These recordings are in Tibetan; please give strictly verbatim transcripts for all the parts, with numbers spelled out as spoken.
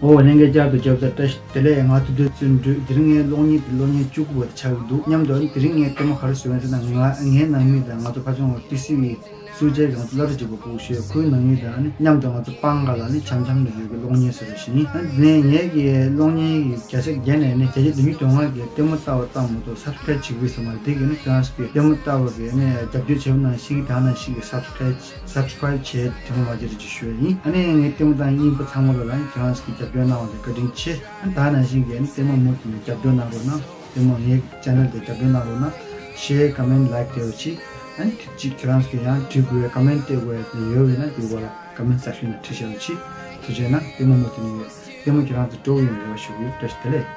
ཨོ་ལྷན་རྒྱས་བསྐྱར་དུ་རྒྱབ་ལྟ་བཀྲ་ཤིས་བདེ་ལེགས། ང་ཐུབ་བསྟན་བརྩོན་འགྲུས། དེ་རིང་ངའི་གློག་བརྙན་འདི་གློག་བརྙན་བཅུ་དགུ་པ་དེ་ཆགས་ཀྱི་འདུག་མཉམ་དུ་དེ་རིང་ངས་ལྟད་མོ་ག་རེ་བཟོས་ཡོད་ཟེར་ན། ང་ངའི་རྣམ་སྨིན་དང་ང་ཚོ་ཕ་ཚོ་ངོ་ཏི་སི་ཝི་སུ་ཅེ་གི་ང་ཚོ་སློབ་གྲྭ་གཅིག་པ་སྤུ་གུ་ཞིག་ཡོད། ཁོའི་ནང་མི་དང་ནི་མཉམ་དུ་ང་ཚོ་སྤང་ཁ་ལ་ནི་འཆམ་འཆམ་དུ་ཡོད་ཀྱི་གློག་བརྙན་བཟོས་པ་ཞིག་ཡིན། ཨ་ནི་ངས་ཀྱི་གློག་བརྙན་གྱི་བརྒྱ་ཆ་བརྒྱ་ནས་ནི་བརྒྱ་ཆ་བདུན་ཅུ་དོན་ལྔ་གིས་ལྟད་མོ་ལྟ་བ་ཙམ་མ་གཏོགས་སབ་སི་ཀ་རེབ་བྱེད་ཀྱི་ཡོད་ས་མ་རེད། དེ་གི་ནི་ཁྱེད་རང་ཚོ་གིས་ལྟད་མོ་ལྟ་བ་གི་ནི་རྒྱབ་སྐྱོར་བྱས་པ་ནང་བཞིན་གྱི་ད་ནང་བཞིན་གྱི་སབ་སི་ཀ་རེབ་སབ་སི་ཀ་རེབ་བྱས་དེ་མོ་མ་བྱེད་རེ་ཅིག་ཞུ་ཡ་ཡིན། ཨ་ནི་ངའི་ལྟད་མོ་དང་རྙིང་པ་ཚང་མ་ལ་ལ་ནི་ཁྱེད་རང་ཚོ་གིས་རྒྱབ་སྐྱོར་གནང་བ་ལ་བཀའ་དྲིན་ཆེ། ཨ་ནི་ད་ནང་བཞིན་གྱི་ནི་ལྟད་མོ་མུ་མཐུད་ནས་རྒྱབ་སྐྱོར་གནང་རོགས་གནང་། ལྟད་མོ་ངའི་ཆེ་ནལ་དེ་རྒྱབ་སྐྱོར་གནང་རོགས་གནང་། ཤེར་ཀོ་མེན་ཊི་ལའིཀ་དེ་བྱེད། ཨ་ནི་ཅིག་ཁྱེད་རང་ཚོ་གིས་ཡང་འབྲི་དགོས་ཀོ་མེན་ཊི་སྤྲད་དགོས་ཡ་དེ་ཡོད་པ་ཡིན་ན་དེ་བར་ལ་ཀོ་མེན་ཊི་སེག་ཤན་ནང་བྲིས་བཞག་རོགས་གྱིས། ཐུགས་རྗེ་གནང་། ལྟད་མོ་མུ་མཐུད་ནས་ཡོད། ལྟད་མོ་ཁྱེད་རང་ཚོ་སྤྲོ་པོ་ཡོང་བའི་རེ་བ་ཞུ་གི་ཡོད། བཀྲ་ཤིས་བདེ་ལེགས།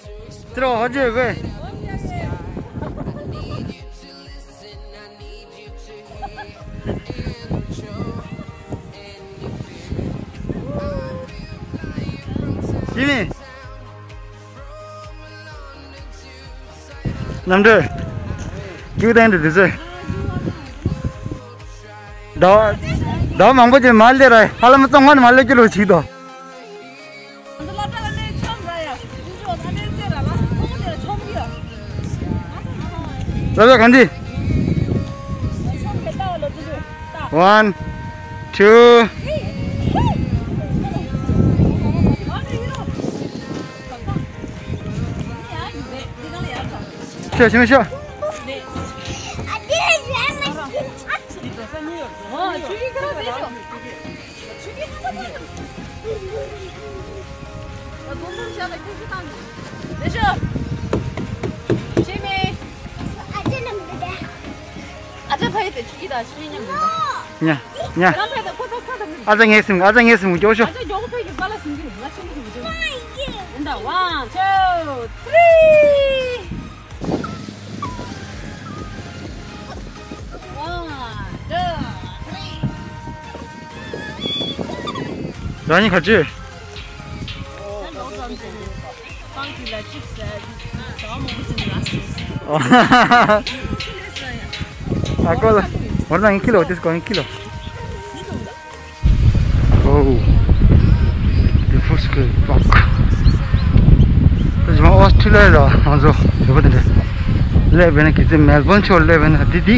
དེ་རུ་ཧོ་ཇེ་ཝེ། ཡིན་མིན། རྣམ་གྲོལ། སྐྱིད་ལྡན་དུ་དུས་ཚོད། ཟླ་བ། ཟླ་བ་མང་པོ་ཅིག་མ་སླེབས་ར། ཧ་ལམ་བཙོང་ཁང་ནས་མ་སླེབས་ཀྱི་ལོ་ཞིག་དོ། སློབ་གྲྭ་ག་འདི། One, two. ཤོ་ཤོ་ཤོ། ཉ། ཉ། ཨ་ཙ་ངའི་སེམས། ཨ་ཙ་ངའི་སེམས་མགྱོགས་ཤོག One, two, three. One, two, three. རང་ཉིད་ག་ཚོད། ཨ་ཀོ་ལ། ང་རང་ཉིད་ཁི་ལོ་དེ་སྐོར་ཉིད་ཁི་ལོ། Oh, the first girl park. ད་ཇི་མ་ཨོ་སི་ཁྲི་ལི་ཡ་ལ་ང་ཚོ་བོད་པ་དེ་འདྲ་སླེབས་པས་ན། གལ་སྲིད་མེལ་བོན་ཕྱོགས་སླེབས་པས་ན་འདི་འདི་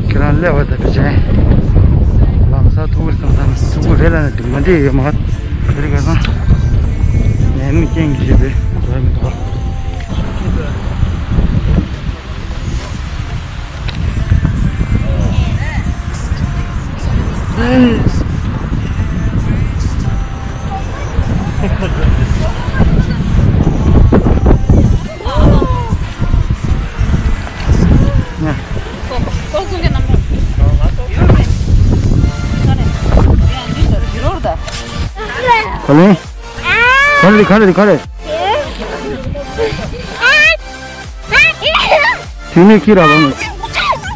ཁྱེད་རང་སླེབས་པ་དང་དེ་བྱས། ལམ་སང་ཐུག་གི་བསམ་བསམ་ཐུག་གི་རེད་ལབ་ན་འགྲིག་མ་འགྲིག་ཡོད་མ་རེད། ཁ་སང་ནད་མེད་རྐྱེན་གྱིས་བྱས་པའི་འགྲོ་ཡ་མི་འདུག་པ། ག་ལེ། ག་ལེ་ག་ལེ་ག་ལེ། དེ་མིག་ཁྱི་ར་བ་མོ།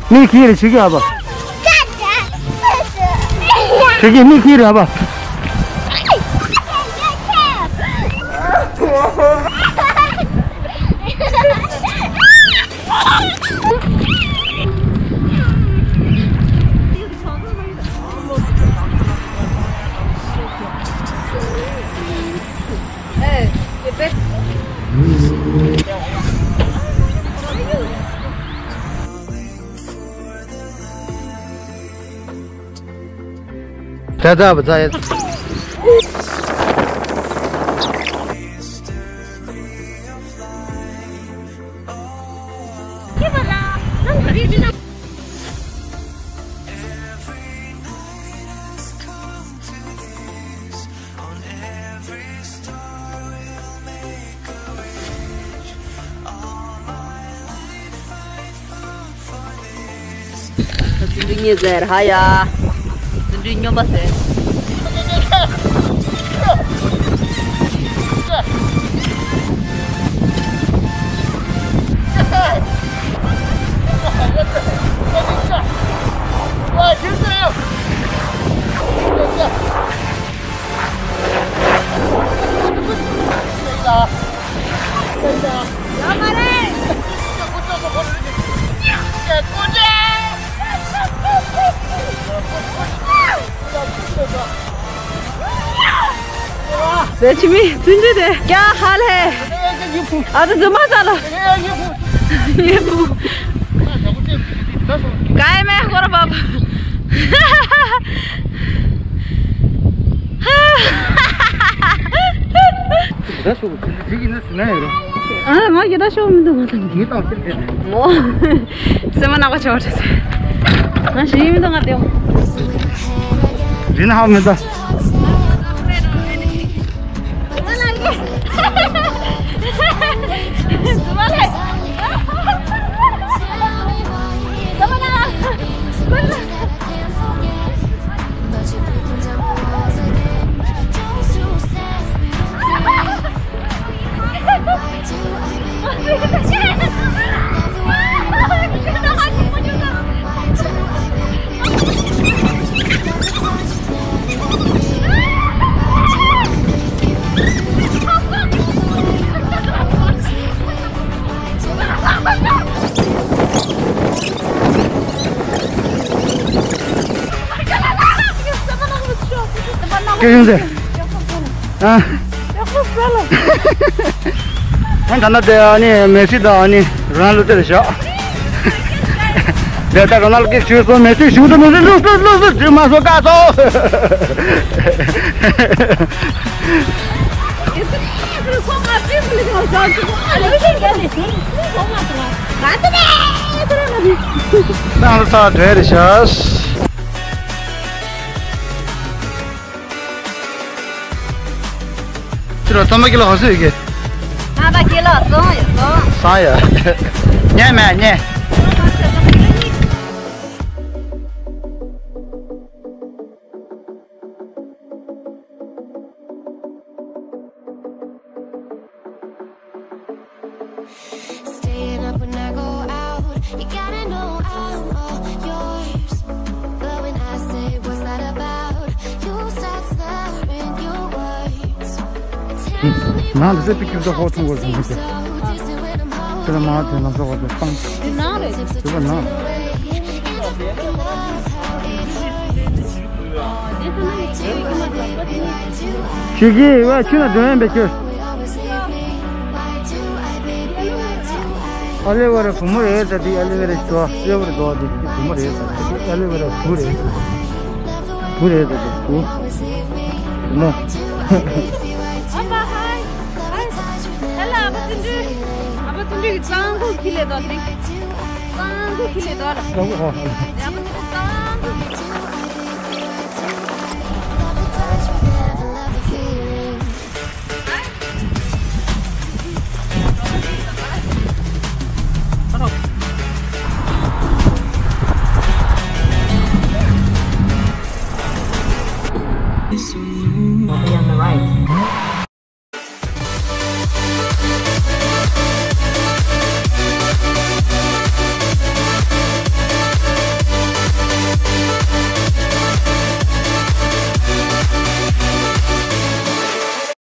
མིག་ཁྱི་རེ་ཆི་གི་ཨ་བ། ཆི་གི་མིག་ཁྱི་ར་བ། ད་ད་བ་ད་ཡ། འདི་ཉེ་ཟེར་ཧ་ཡ། འདི་སྨྱོན་པ་ཟེར། ཟེར་ཆི་མི་ཚུན་ཆད་དེ་ཀྱ་ཧ་ལེ། ཨ་ད་རྫུན་མ་ཟ་ལ། ཡེ་བུ། ཀའི་མེ་ཧོར་བབ། ད་ཤོག་གི་ཡིན་ན་ཟིན་ན་ཡོད་རེད། ཨ་ང་ཡི་ད་ཤོག་མི་འདུག་ང་དང་། ངས་བཏང་ཟེར་དེ། མོ། སེམས་མ་ནག་པ་ཆེ་བ་རེད་ཟེར། ང་ཞིག་མི་འདུག་ང་དེ། རིན་ཧ་མི་འདུག་སྐད་ཡོང་ཟེར། ཨ། ཨ་ད་ན་དེ་ཨ་ནི་མེ་སི་དང་ཨ་ནི་རོ་ན་ལོ་དེ་རེད་ཤག་དེ་ད་རོ་ན་ལོ་སྐད་ཤོད་སོང་། མེ་སི་ཞུ་དུ་མེ་སི་ལུག་ལུག་ལུག་ལུག་ཇི་མ་སོ་ཀ་སོ། ཏང་ལ་ཚ་བྲལ་རེ་ཤག་ཁྱེད་རང་ཚང་མ་ཁྱེད་ལ་ཧ་སུ་ཡོད་གི། ཨ་ད་ཁྱེད་ལ་སོང་ཡོད་སོང་། སང་ཡ། ཉན་མེད་ཉན། Staying up when I go out, you gotta know I'm all yours. But when I say, "What's that about?" You start slurring your words. Tell me ནང་དུ་སེ་པི་ཀིབ་ཏོ་ཧོ་ཐུང་གོ་ཟིན་གི། ཁྱེད་ལ་མ་དེ་ནང་ཟོག་གོ་ཏང་། ནང་རེད། དེ་བ་ནང་། ཁྱེད་ཀྱིས་བ་ཁྱོད་ལ་འགྲོ་ཡན་པའི་ཁྱོད། ཨ་ལེ་བ་ར་བུ་མོ་རེད་ད་དེ། ཨ་ལེ་བ་ར་ཞོ་ཨ་ལེ་བ་ར་རྡོ་དེ་བུ་མོ་རེད་ད་དེ། ཨ་ལེ་བ་ར་བུ་རེད། བུ་རེད་ད་དེ་བུ། བུ་མོ། ཨ་ཕ་ཧའི། ཧའི། ཧེ་ལ་ཨ་ཕ་བརྩོན་འགྲུས། ཨ་ཕ་བརྩོན་འགྲུས་ཀྱི་གཙང་ཁུག་ཁྱི་ལས་དོ་དེ། གཙང་ཁུག་ཁྱི་ལས་དོ་ལ། ཨ་ཕ་གཙང་ཁུག